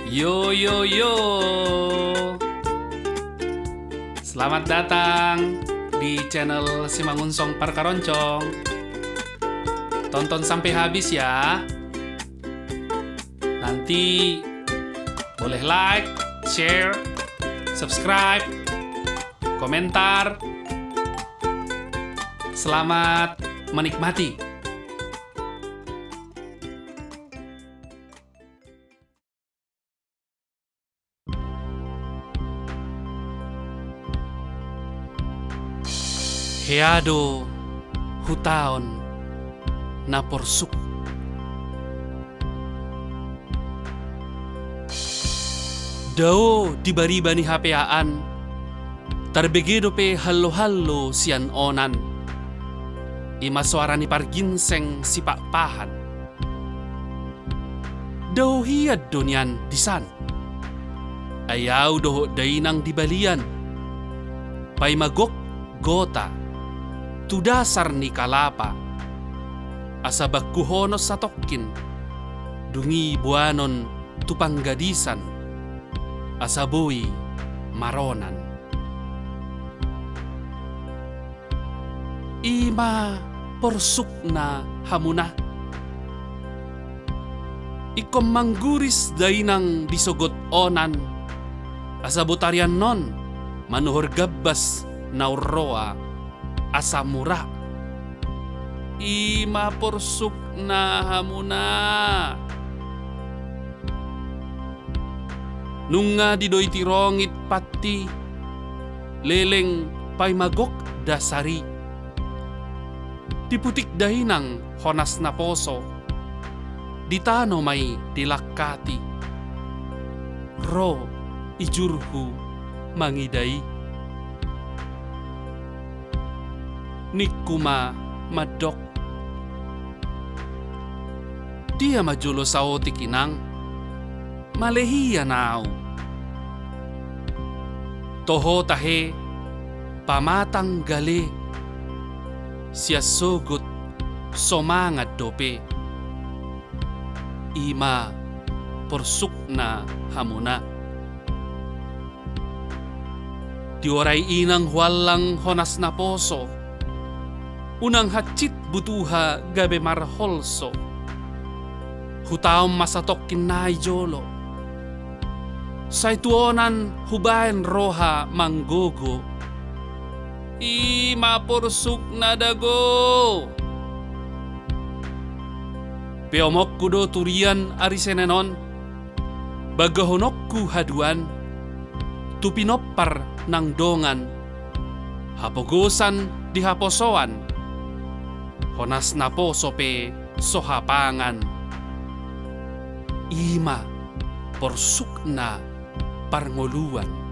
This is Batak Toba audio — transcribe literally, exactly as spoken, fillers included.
Yo, yo, yo. Selamat datang di channel Simangunsong Parkaroncong. Tonton sampai habis ya. Nanti boleh like, share, subscribe, komentar. Selamat menikmati. Hea do hutaon na porsuk. Dao di bariba ni hapeaan, tarbege dope hallo-hallo sian onan. I ma soara ni parginseng sipakpahan. Dao hian do nian disan. Ai ahu dohot dainang di balian. Paima gok gota tu dasar ni kalapa. Asa bangkuhonon satongkin. Dung i boanon tu panggadisan. Asa boi maronan. I ma porsukna hamuna. Ingkon mangguris dainang di sogot onan, asa botari annon manuhor gambas na umroa asa mura. I ma porsukna hamuna. Nunga didoiti rongit patti, leleng paima gok dasar i. Diputik dainang honas naposo, di tano ma i dilangkati. Ro ijurhu mangida i. Ningku ma mandok. Dia ma jolo saotik inang, male hian ahu. Toho tahe pamatang gale, sian sogot so mangan dope. I ma porsukna hamuna. Diorai inang huallang honas naposo. Unang hansit butuha gabe marholso. Hutaon ma satongkin nai jolo. Sai tu onan hubaen roha manggogo. I ma porsukna dago. Peomonku do turian ari Senen on. Bagahononku haduan, tu pinompar nang dongan, hapogosan di haposoan, honas naposo pe so hapangan. I ma porsukna parngoluan.